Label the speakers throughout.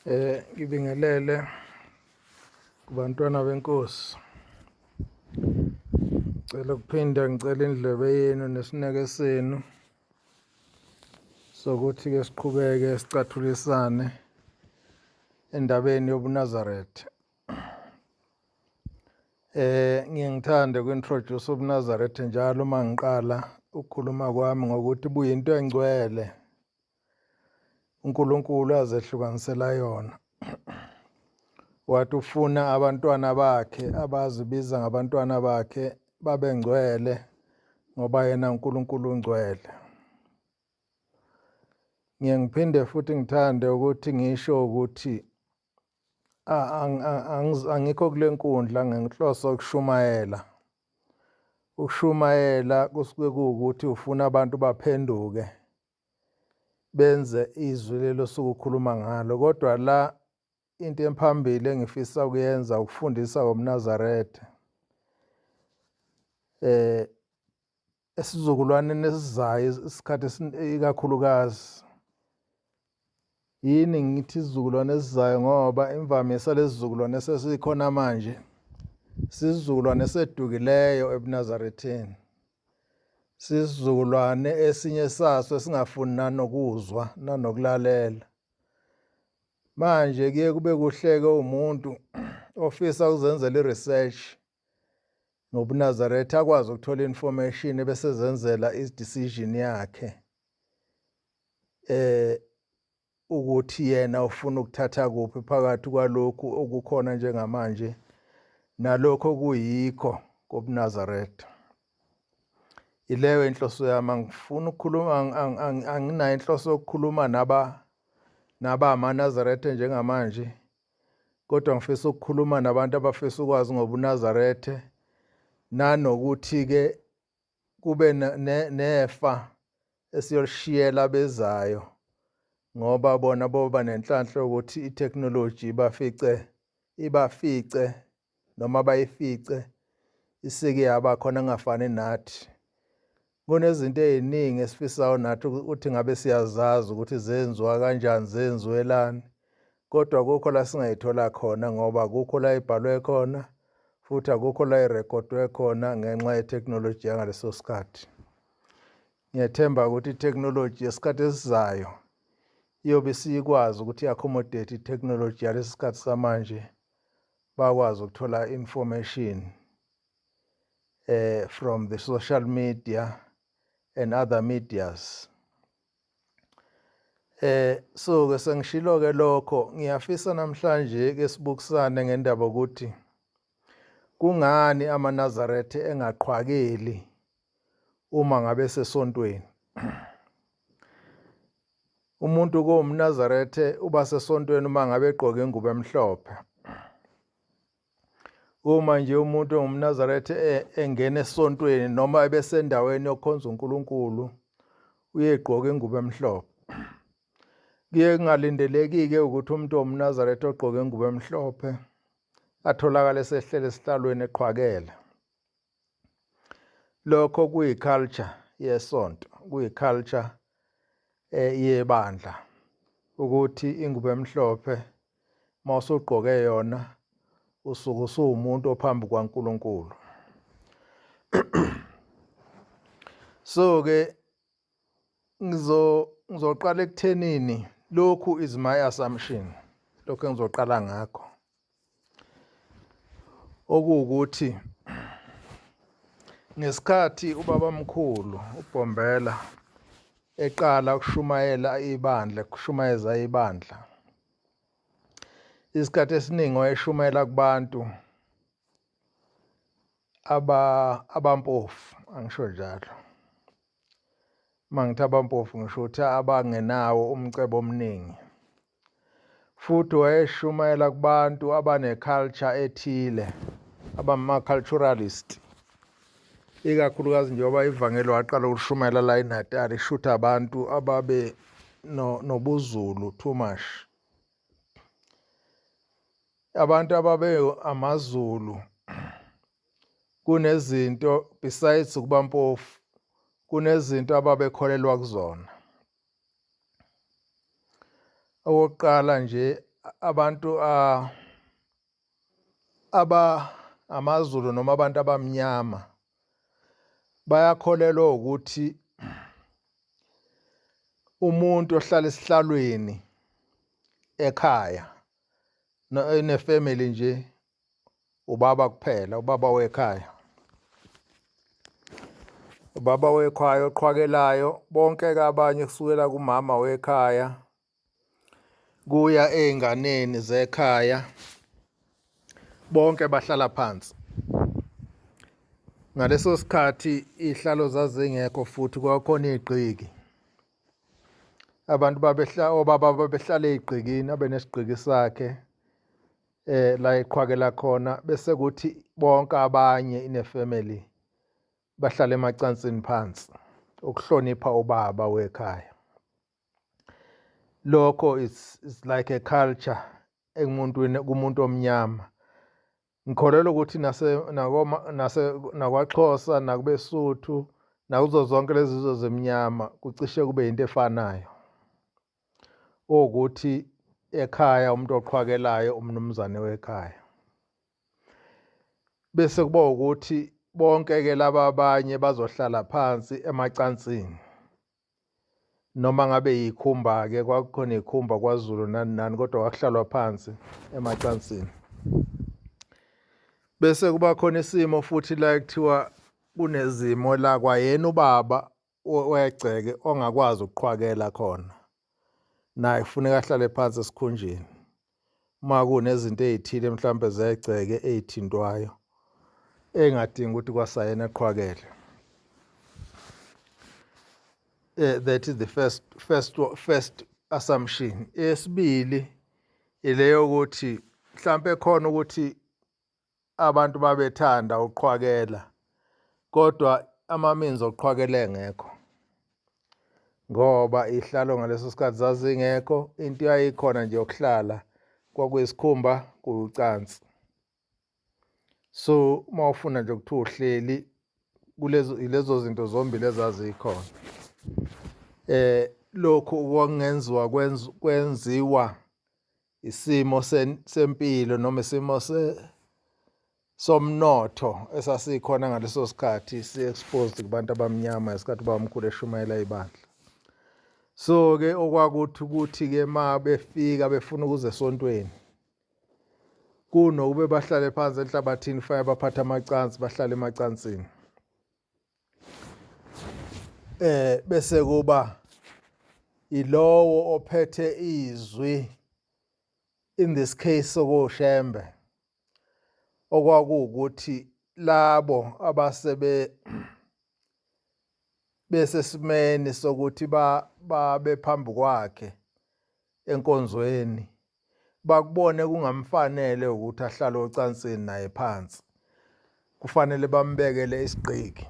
Speaker 1: Ngibingelele kubantwana benkosi. Ngicela ukuphinda ngicela indlebe yenu nesineke senu sokuthi ke siqhubeke sicathulisane endabeni yobuNazaretha. Ngiye ngithande uku-introduce ubuNazaretha njalo uma ngiqala ukukhuluma kwami ngokuthi buyinto engcwele uNkulunkulu azehlukanisela yona. Wathi ufuna abantwana bakhe abazibiza ngabantwana bakhe babe ngcwele ngoba yena uNkulunkulu ungcwele. Ngiye ngiphinde futhi ngithande ukuthi ngisho ukuthi angikho kule nkundla ngenhloso yokushumayela. Ukushumayela kusuke kuwukuthi ufuna abantu baphenduke benze izwi lelo osuke ukhuluma ngalo, kodwa la into emphambili engifisa ukuyenza ukufundisa ngomNazaretha esizukulwaneni esizayo isikhathi ikakhulukazi. Yini ngithi isizukulwane esizayo ngoba imvamisa lesizukulwane esesikhona manje sizukulwane esedukileyo ebuNazaretheni. Sizukulwane esinye saso esingafuni nanokuzwa nanokulalela. Manje kuye kube kuhleke umuntu ofisa ukuzenzela i-research ngobuNazaretha akwazi ukuthola information ebese zenzela i-decision yakhe ukuthi yena ufuna ukuthatha kuphi phakathi kwalokhu okukhona njengamanje nalokho okuyikho kobuNazaretha. Ileyo inhloso yami, angifuni ukukhuluma, anginayo inhloso yokukhuluma naba naba amaNazaretha njengamanje, kodwa ngifisa ukukhuluma nabantu abafisa ukwazi ngobuNazaretha nanokuthi-ke kube nefa esiyolishiyela abezayo ngoba bona boba nenhlanhla yokuthi ithekhinoloji ibafice ibafice noma bayifice isike yaba khona ngafani nathi. Kunezinto ey'ningi esifisayo nathi ukuthi ngabe siyazazi ukuthi zenziwa kanjani, zenziwelani, kodwa akukho la singayithola khona ngoba akukho la ibhalwe khona futhi akukho la irekhodwe khona ngenxa yethekhnoloji yangaleso sikhathi. Ngiyethemba ukuthi ithekhinoloji yesikhathi esizayo iyobe isikwazi ukuthi i-accommodate ithekhinoloji yalesi sikhathi samanje, bakwazi ukuthola information from the social media and other medias. So ke sengishilo ke lokho, ngiyafisa namhlanje ke sibukisane ngendaba ukuthi kungani amaNazaretha engaqhwakeli uma ngabe sesontweni. Umuntu kowumNazaretha uba sesontweni uma ngabe egqoke ingubo emhlophe. Uma nje umuntu ongumNazaretha engena esontweni noma ebesendaweni yokukhonza uNkulunkulu, uyegqoka ingubo emhlophe. Kuye kungalindeleki-ke ukuthi umuntu ongumNazaretha ogqoke ingubo emhlophe atholakale esehlele esihlalweni eqhwakele. Lokho kuyi-culture yesonto, kuyi-culture yebandla ukuthi ingubo emhlophe uma usugqoke yona usuke usuwumuntu ophambi kwaNkulunkulu. So-ke ngizoqala ekuthenini lokhu is my assumption, lokhu engizoqala ngakho okuwukuthi ngesikhathi ubabamkhulu uBhombela eqala ukushumayela ibandla, ukushumayeza ibandla, isikhathi esiningi wayeshumayela kubantu abampofu, angisho njalo. Uma ngithi abampofu ngisho ukuthi abangenawo umcebo omningi. Futhi wayeshumayela kubantu abane-culture ethile, abama-culturalist. Ikakhulukazi njengoba ivangeli waqala ukushumayela la eNatal, ishutha abantu ababe nobuZulu too much. Abantu ababe amaZulu kunezinto besides ukuba mpofu, kunezinto ababekholelwa kuzona. Okokuqala nje Abantu aba amaZulu noma abantu abamnyama bayakholelwa ukuthi umuntu ohlala esihlalweni ekhaya nefamily nje ubaba kuphela, ubaba wekhaya, ubaba wekhaya oqhwakelayo. Bonke-ke abanye kusukela kumama wekhaya kuya ey'nganeni zekhaya bonke bahlala phansi. Ngaleso sikhathi iy'hlalo zazingekho futhi kwakukhona iy'gqiki. Abantu babehla obaba babehlala ey'gqikini, abe nesigqiki sakhe la eqhwakela khona, bese kuthi bonke abanye in a family bahlale emacansini phansi ukuhlonipha ubaba wekhaya. Lokho is like a culture emuntwini, kumuntu omnyama. Ngikholelwa ukuthi nase nakoma nase nakwaXhosa nakubeSuthu nakuzo zonke lezi zizwe zemnyama kucishe kube into efanayo, ukuthi ekhaya umuntu oqhwakelayo umnumzane wekhaya, bese kuba ukuthi bonke-ke laba abanye bazohlala phansi emacansini. Noma ngabe yikhumba-ke, kwakukhona ikhumba kwaZulu nani nani, kodwa kwakuhlalwa phansi emacansini. Bese kuba khona isimo futhi la ekuthiwa kunezimo la kwayena ubaba wegceke ongakwazi ukuqhwakela khona, naye kufuneka ahlale phansi esikhunjeni uma kunezinto ey'thile mhlampe zegceke ey'thintwayo engadingi ukuthi kwasayena aqhwakele. That is the first assumption. Eyesibili ile yokuthi mhlampe khona ukuthi abantu babethanda ukuqhwakela kodwa ama-means okuqhwakela engekho, ngoba ihlalo ngaleso sikhathi zazingekho. Into yayikhona nje yokuhlala kwakuyisikhumba, kuwucansi. So uma ufuna nje kuthiwa uhleli kulezo ilezo zinto zombili ezazikhona. Lokhu kwakungenziwa kwenziwa isimo sempilo noma isimo somnotho esasikhona ngaleso sikhathi, si-exposed kubantu abamnyama ngesikhathi ubabamkhulu eshumayela ibandla. So-ke okwakuthi ukuthi-ke uma befika befuna ukuza esontweni, kunokube bahlale phansi enhlabathini, kufanele baphathe amacansi, bahlale emacansini. Bese kuba ilowo ophethe izwi, in this case okuShembe, okwakuwukuthi labo abasebe besesimeni sokuthi babe phambi kwakhe enkonzweni bakubone kungamfanele ukuthi ahlale ocansini naye phansi, kufanele bambekele isigqiki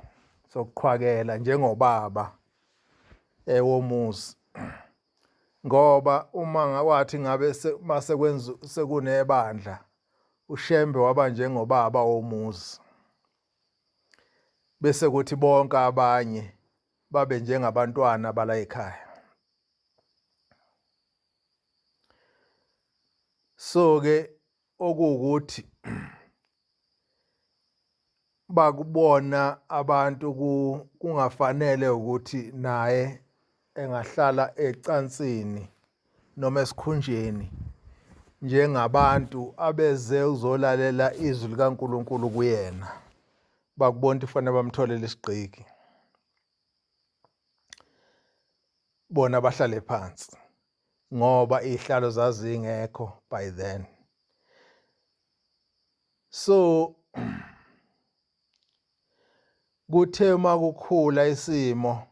Speaker 1: sokuqhwakela njengobaba womuzi. Ngoba uma ngawathi ngabe mase sekunebandla, uShembe waba njengobaba womuzi, bese kuthi bonke abanye babe njengabantwana bala ekhaya. So ke okuwukuthi bakubona abantu kungafanele ukuthi naye engahlala ecansini noma esikhunjeni njengabantu abeze uzolalela izwi likaNkulunkulu kuyena, bakubona ukuthi kufanele bamtholele isigqiki, bona bahlale phansi, ngoba izihlalo zazingekho by then. So kuthe uma kukhula isimo,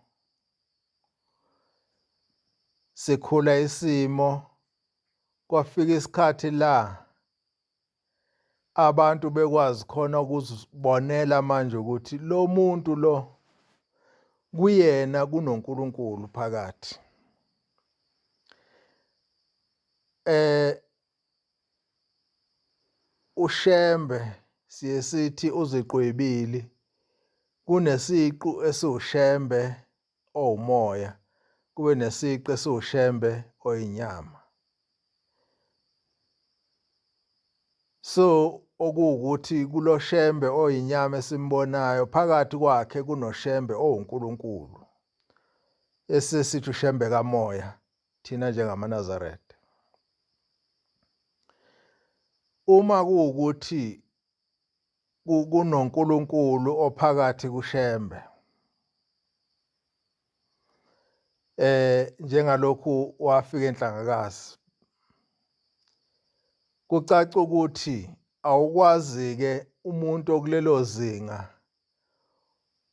Speaker 1: sikhula isimo, kwafika isikhathi la abantu bekwazi khona ukuzibonela manje ukuthi lo muntu lo kuyena kunoNkulunkulu phakathi. UShembe siye sithi uziqwebili, kunesiqu esiwuShembe owumoya, kube nesiqu esiwuShembe oyinyama. So okuwukuthi kuloShembe oyinyama esimbonayo phakathi kwakhe kunoShembe owuNkulunkulu. Esesithi uShembe kamoya thina njengamaNazaretha. Uma kuwukuthi kunoNkulunkulu ophakathi kuShembe njengalokhu wafika enhlangakazi kucaca ukuthi awukwazi ke umuntu okulelo zinga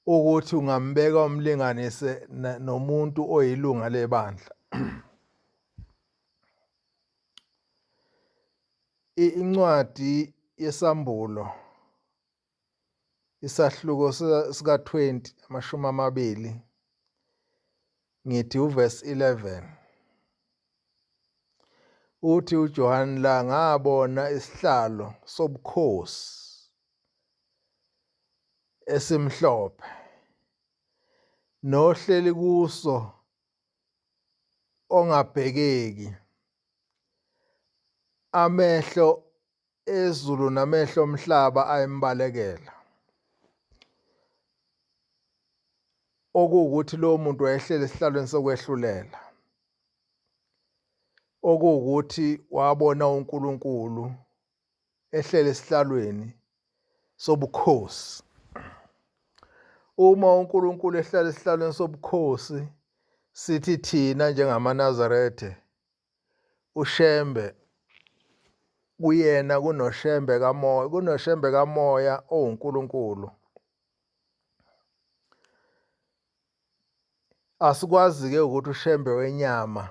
Speaker 1: ukuthi ungambeka umlinganise nomuntu oyilunga lebandla. Incwadi yeSambulo isahluko sika-20 20 ngithi uverse 11 uthi uJohane la ngabona isihlalo sobukhosi esimhlophe nohleli kuso ongabhekeki amehlo ezulu namehlo omhlaba ayembalekela okuwukuthi lowo muntu wayehleli esihlalweni sokwehlulela okuwukuthi wabona uNkulunkulu ehleli esihlalweni sobukhosi. Uma uNkulunkulu ehlala esihlalweni sobukhosi, sithi thina njengamaNazarethe, uShembe kuyena kunoShembe kamoya, kunoShembe kamoya owuNkulunkulu. Asikwazi-ke ukuthi uShembe wenyama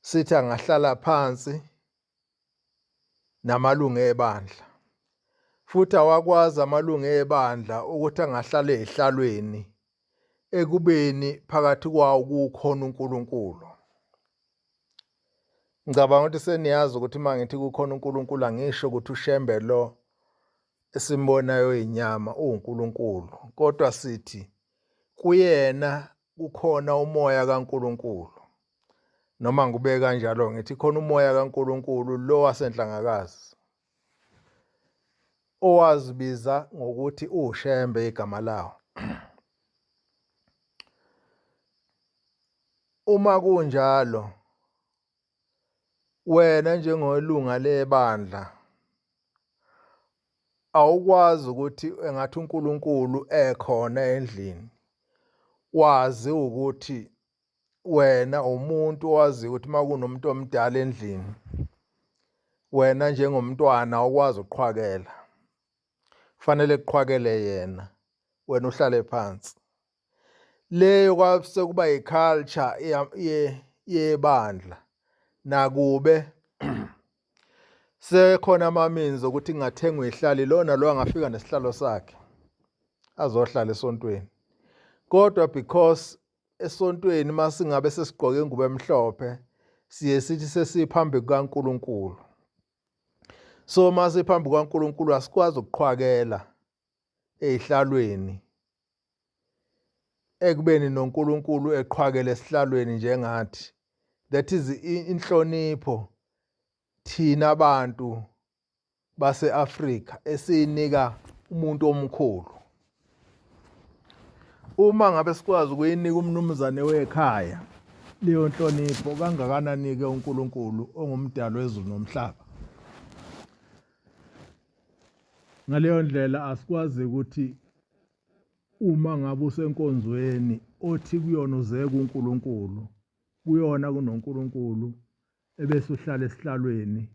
Speaker 1: sithi angahlala phansi namalungu ebandla futhi awakwazi amalungu ebandla ukuthi angahlala ezihlalweni ekubeni phakathi kwawo kukhona uNkulunkulu. Ngicabanga ukuthi seniyazi ukuthi uma ngithi kukhona uNkulunkulu angisho ukuthi uShembe lo esimbonayo inyama uwuNkulunkulu, kodwa sithi kuyena kukhona umoya kaNkulunkulu. Noma ngikubeke kanjalo ngithi khona umoya kaNkulunkulu lo wasenhlangakazi owazibiza ngokuthi uShembe igama lawo. Uma kunjalo wena njengelunga lebandla awukwazi ukuthi engathi uNkulunkulu ekhona endlini wazi ukuthi wena umuntu owaziyo ukuthi uma kunomuntu omdala endlini wena njengomntwana awukwazi ukuqhwakela kufanele kuqhwakele yena wena uhlale phansi leyo kwase kuba yiculture yebandla nakube sekhona ama-means okuthi kungathengwa ihlali lona lo angafika nesihlalo sakhe azohlala esontweni kodwa because esontweni uma singabe sesigqoke ingubo emhlophe siye sithi sesiphambi kukaNkulunkulu so uma siphambi kukaNkulunkulu asikwazi ukuqhwakela ezihlalweni ekubeni noNkulunkulu eqhwakele esihlalweni njengathi that is inhlonipho thina abantu base-Afrika esiyinika umuntu omkhulu. Uma ngabe sikwazi ukuyinika umnumzane wekhaya leyo nhlonipho, kangakanani-ke uNkulunkulu ongumdali wezulu nomhlaba? Ngaleyo ndlela asikwazi ukuthi uma ngabe usenkonzweni othi kuyona uze kuNkulunkulu, kuyona kunoNkulunkulu ebese uhlala esihlalweni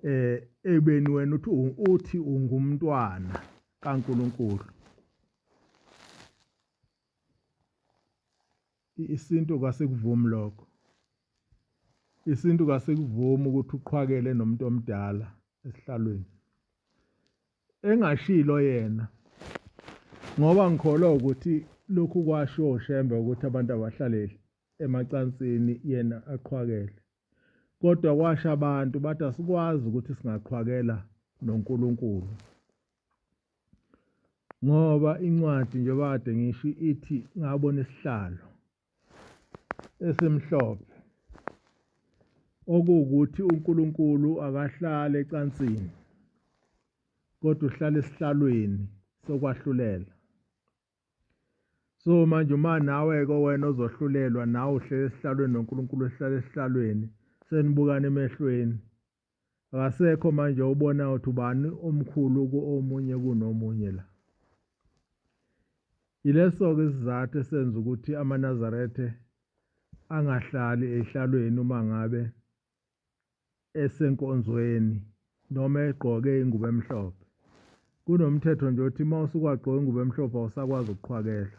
Speaker 1: eh ekubeni wena uthi uthi ungumntwana kaNkuluNkulu. Isintu kasikuvumi lokho. Isintu kasikuvumi ukuthi uqhwakele nomuntu omdala esihlalweni. Engashilo yena ngoba ngikholwa ukuthi lokhu kwasho uShembe ukuthi abantu abahlale emacansini yena aqhwakele. Kodwa kwasho abantu bathi asikwazi ukuthi singaqhwakela noNkulunkulu. Ngoba incwadi njengoba kade ngisho ithi ngabona isihlalo esimhlophe. Okuwukuthi uNkulunkulu akahlali ecansini kodwa uhlala esihlalweni sokwahlulela. So manje uma nawe-ke wena ozohlulelwa nawe uhleli esihlalweni noNkulunkulu ehlala esihlalweni senibukana emehlweni. Akasekho manje obona ukuthi ubani omkhulu omunye kunomunye la. Yileso-ke isizathu esenza ukuthi amaNazarethe angahlali ehlalweni uma ngabe esenkonzweni noma egqoke ingubo emhlophe. Kunomthetho nje othi uma usukwagqoka ingubo emhlophe awusakwazi ukuqhwakela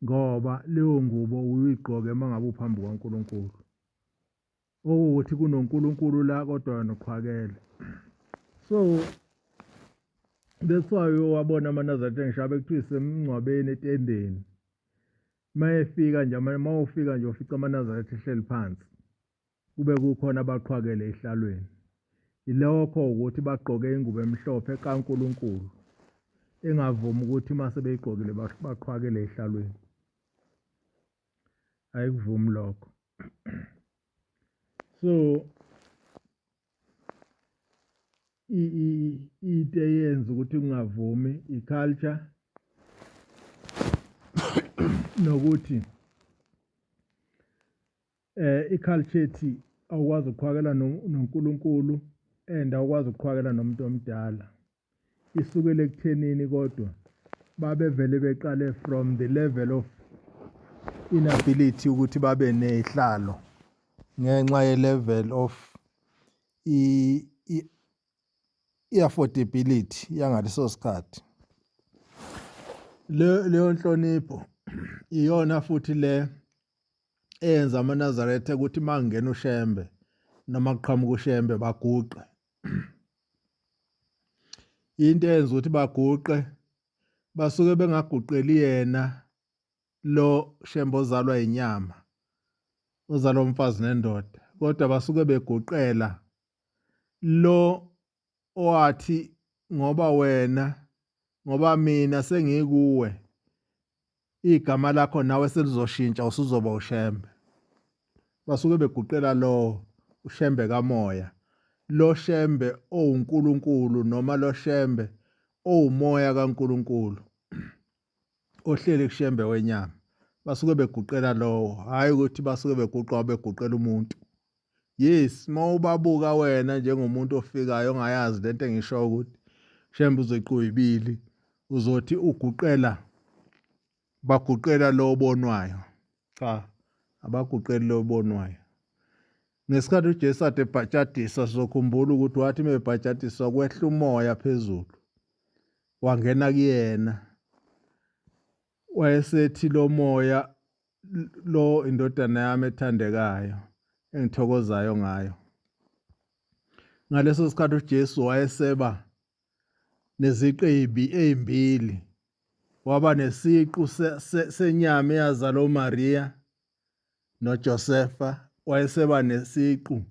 Speaker 1: ngoba leyo ngubo uyigqoke uma ngabe uphambi kukaNkulunkulu. Okuwukuthi kunoNkulunkulu la kodwa wena uqhwakele. So that's why uyowabona amaNazaretha ngisho abekuthiwa isemngcwabeni etendeni. Mayefika nje uma ufika nje ufica amaNazaretha ehleli phansi. Kube kukhona abaqhwakele ehlalweni. Ilokho ukuthi bagqoke ingubo emhlophe kaNkulunkulu engavumi ukuthi uma sebeyigqokile baqhwakele ehlalweni. Ayikuvumi lokho. So into eyenza ukuthi kungavumi i-culture nokuthi i-culture ethi awukwazi ukuqhwakela noNkulunkulu and awukwazi ukuqhwakela nomuntu omdala. Isukela ekuthenini kodwa babevele beqale from the level of inability ukuthi babe nezihlalo ngenxa ye-level of i-affordability yangaleso sikhathi. Leyo nhlonipho iyona futhi le eyenza amaNazaretha ukuthi uma kungena uShembe noma kuqhamuka uShembe baguqe. Into eyenza ukuthi baguqe basuke bengaguqeli yena lo Shembe ozalwa inyama ozalwa umfazi nendoda kodwa basuke beguqela lo owathi ngoba wena ngoba mina sengikuwe igama lakho nawe selizoshintsha usuzoba uShembe. Basuke beguqela lowo uShembe kamoya, lo Shembe owuNkulunkulu noma lo Shembe owumoya kaNkulunkulu ohleli kuShembe wenyama. Basuke beguqela lowo, hhayi ukuthi basuke beguqa beguqela umuntu. Yes, mawubabuka wena njengomuntu ofikayo ongayazi lento engisho ukuthi Shembe uzoyiquyibili uzothi uguqela baguqela lo obonwayo. Cha, abaguqeli lo obonwayo. Ngesikhathi uJesu ade ebhajadiswa sizokhumbula ukuthi wathi mebhajadiswa kwehla umoya phezulu wangena kuyena wayesethi lo moya lo indodana yami ethandekayo engithokozayo ngayo. Ngaleso sikhathi uJesu wayeseba neziqibi ezimbili, waba nesiqu senyama eyazala uMariya noJosefa, wayeseba nesiqu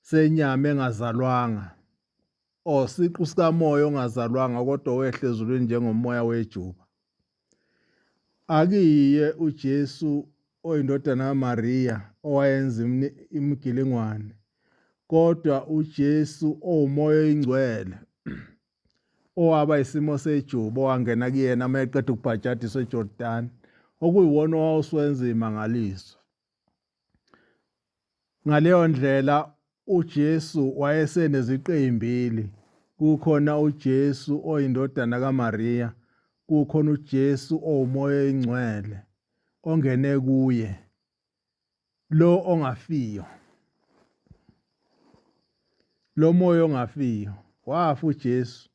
Speaker 1: senyama engazalwanga o siqu sikamoya ongazalwanga kodwa wehle ezulwini njengomoya wejuba. Akiye uJesu oyindodana kaMariya owayenza imigilingwane, kodwa uJesu owumoya oyingcwele owaba isimo sejuba owangena kuyena uma eqeda ukubhajadiswa eJordani, okuyiwona owawusuwenza imangaliso. Ngaleyo ndlela uJesu wayeseneziqu ezimbili, kukhona uJesu oyindodana kaMariya, kukhona uJesu owumoya oyingcwele ongene kuye, lo ongafiyo. Lo moya ongafiyo wafa uJesu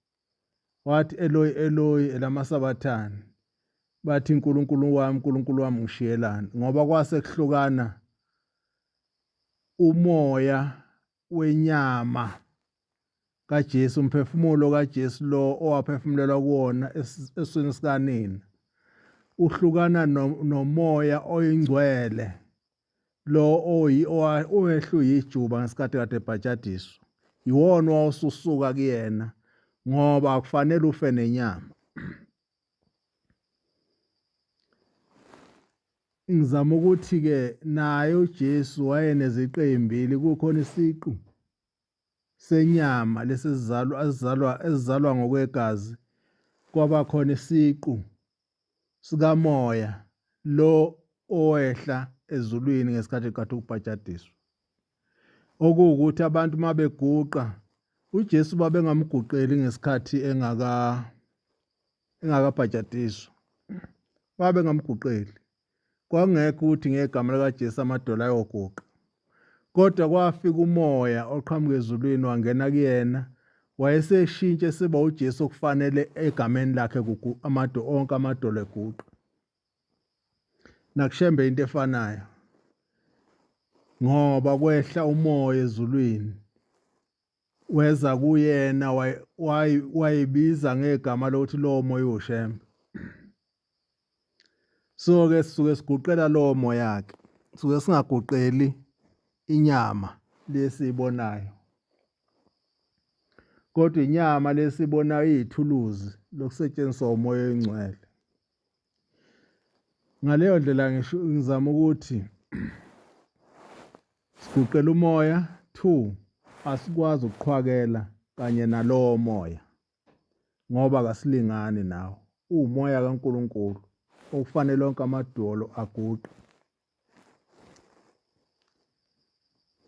Speaker 1: wathi Eloyi Eloyi elamasabathani bathi uNkulunkulu wami uNkulunkulu wami ngishiyelani ngoba kwase kuhlukana umoya wenyama kaJesu umphefumulo kaJesu lo owaphefumulelwa kuwona esiswini sikanina uhlukana nomoya oyingcwele lo owehlu yijuba ngesikhathi kade ebhajadiswa iwona owawususuka kuyena ngoba akufanele ufe nenyama. Ngizama ukuthi-ke naye uJesu wayeneziqu ezimbili, kukhona isiqu senyama lesizalwa esizalwa esizalwa ngokwegazi, kwaba khona isiqu sikamoya lo owehla ezulwini ngesikhathi eqatha ukubhajadiswa. Okuwukuthi abantu uma beguqa uJesu babengamguqeli ngesikhathi engaka engakabhajadiswa. Babengamguqeli. Kwakungekho ukuthi ngegama likaJesu amadolo ayoguqa. Kodwa kwafika umoya oqhamuka ezulwini wangena kuyena, wayeseshintsha esiba uJesu okufanele egameni lakhe amado onke amadolo eguqa. Nakushembe into efanayo. Ngoba kwehla umoya ezulwini weza kuyena wayibiza ngegama lokuthi lowo moya uwuShembe. So ke sisuke siguqela lowo moya ke, suke singaguqeli inyama lesiyibonayo, kodwa inyama lesiyibonayo iyithuluzi lokusetshenziswa umoya oyingcwele. Ngaleyo ndlela ngisho ngizama ukuthi siguqela umoya, two asikwazi ukuqhwakela kanye nalowo moya ngoba kasilingani nawo. Uwumoya kaNkulunkulu okufanele onke amadolo aguqe.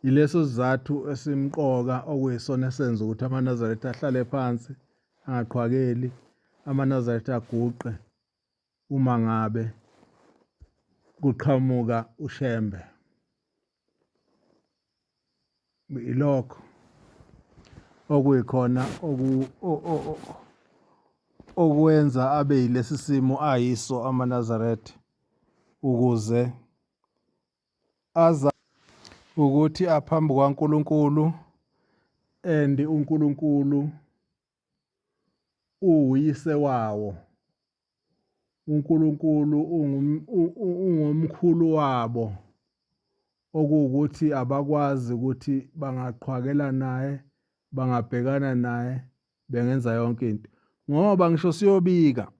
Speaker 1: Yileso sizathu esimqoka okuyisona esenza ukuthi amaNazaretha ahlale phansi angaqhwakeli, amaNazaretha aguqe uma ngabe kuqhamuka uShembe. Ilokho okuyikhona okwenza abe yilesi simo ayiso amaNazaretha ukuze aza ukuthi aphambi kwaNkulunkulu and uNkulunkulu uwuyise wawo. UNkulunkulu ungumkhulu wabo okuwukuthi abakwazi ukuthi bangaqhwakela naye, bangabhekana naye, bengenza yonke into. Ngoba ngisho siyobika,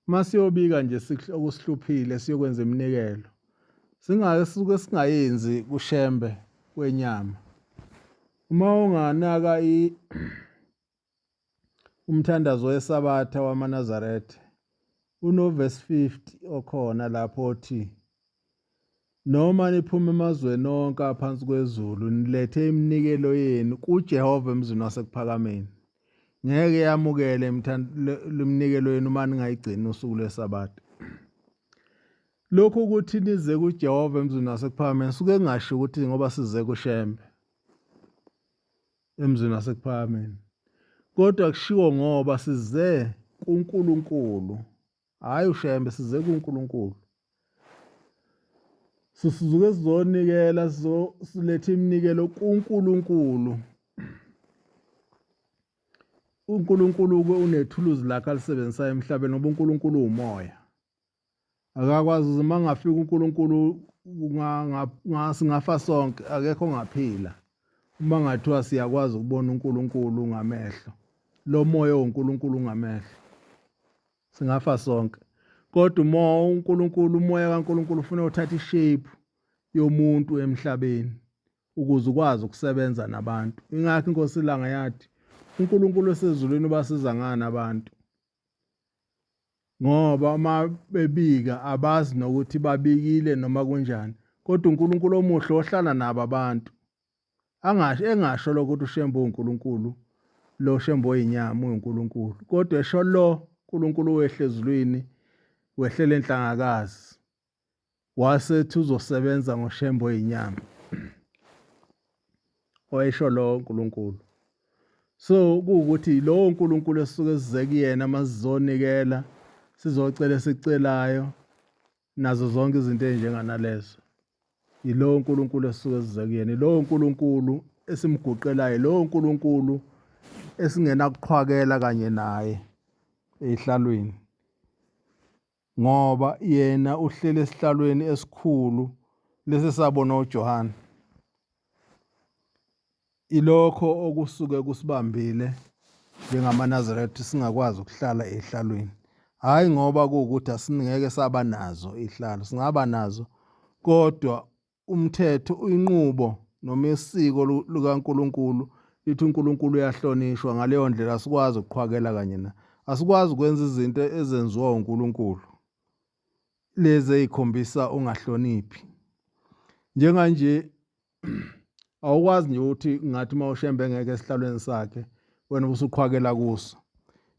Speaker 1: uma siyobika nje okusihluphile siyokwenza iminikelo, singake sisuke singayenzi kuShembe wenyama. Uma unganaka umthandazo weSabatha wamaNazaretha unovesi 50 okhona lapho othi noma niphuma emazweni onke aphansi kwezulu nilethe iminikelo yenu kuJehova emzini wasekuphakameni ngeke yamukele iminikelo yenu uma ningayigcini usuku lweSabatha. Lokhu ukuthi nize kuJehova emzini wasekuphakameni suke kungasho ukuthi ngoba size kuShembe emzini wasekuphakameni, kodwa kushiwo ngoba size kuNkulunkulu, hhayi uShembe, size kuNkulunkulu. Sisuke sizonikela, silethe iminikelo kuNkulunkulu. UNkulunkulu-ke unethuluzi lakhe alisebenzisayo emhlabeni ngoba uNkulunkulu uwumoya. Akakwazi uma ngafika uNkulunkulu singafa sonke, akekho ongaphila. Uma ngathiwa siyakwazi ukubona uNkulunkulu ngamehlo, lo moya woNkulunkulu ngamehlo, singafa sonke. Kodwa umoya uNkulunkulu, umoya kaNkulunkulu ufuna uthatha ishape yomuntu emhlabeni ukuze ukwazi ukusebenza nabantu. Ingakho iNkosi iLanga yathi uNkulunkulu osezulwini ubasiza ngani abantu? Ngoba uma bebika abazi nokuthi babikile noma kunjani, kodwa uNkulunkulu omuhle ohlala nabo abantu angasho engasho lokho ukuthi uShembe uNkulunkulu lo Shembe oyinyama uNkulunkulu, kodwa esho lo uNkulunkulu wehle ezulwini wehlela enhlangakazi wasethi uzosebenza ngoShembe oyinyama wayesho lowo uNkulunkulu. So kuwukuthi lowo uNkulunkulu esisuke size kuyena masizonikela sizocela esicelayo nazo zonke izinto ezinjenganalezo, yilowo uNkulunkulu esisuke size kuyena, yilowo uNkulunkulu esimguqelayo, yilowo uNkulunkulu esingenakuqhwakela kanye naye ehlalweni, ngoba yena uhleli esihlalweni esikhulu lesi sabona uJohane. Ilokho okusuke kusibambile njengamaNazaretha singakwazi ukuhlala ehlalweni. Hhayi ngoba kuwukuthi asingeke saba nazo izihlalo, singaba nazo kodwa umthetho, inqubo noma isiko lukaNkulunkulu lithi uNkulunkulu uyahlonishwa ngaleyo ndlela asikwazi ukuqhwakela kanye na asikwazi ukwenza izinto ezenziwa uNkulunkulu lezi ezikhombisa ungahloniphi njenganje. Awukwazi nje ukuthi ngathi uma uShembe engeke esihlalweni sakhe wena ubusuqhwakela kuso.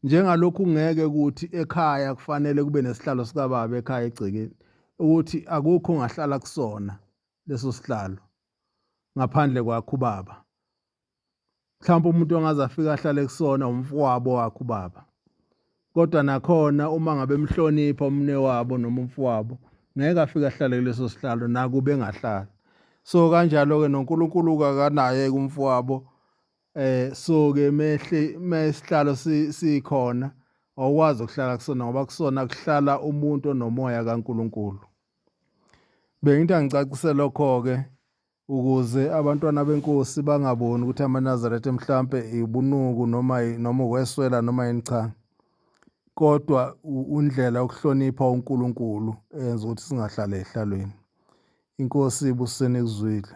Speaker 1: Njengalokhu ngeke ukuthi ekhaya kufanele kube nesihlalo sikababa ekhaya egcekeni ukuthi akukho ongahlala kusona leso sihlalo ngaphandle kwakhe ubaba. Mhlawumbe umuntu ongaze afike ahlale kusona umfowabo wakhe ubaba. Kodwa nakhona uma ngabe emhlonipha umnewabo noma umfowabo ngeke afike ahlale kuleso sihlalo nakube engahlala. So kanjalo-ke noNkulunkulu akanaye-ke umfowabo so-ke mehle mesihlalo sikhona awukwazi ukuhlala kusona ngoba kusona kuhlala umuntu onomoya kaNkulunkulu. Bengithi angicacise lokho-ke ukuze abantwana benkosi bangaboni ukuthi amaNazaretha mhlampe ubunuku noma noma ukweswela noma yini, cha, kodwa undlela yokuhlonipha uNkulunkulu eyenza ukuthi singahlali ehlalweni. Inkosi ibusiseni kuzwile.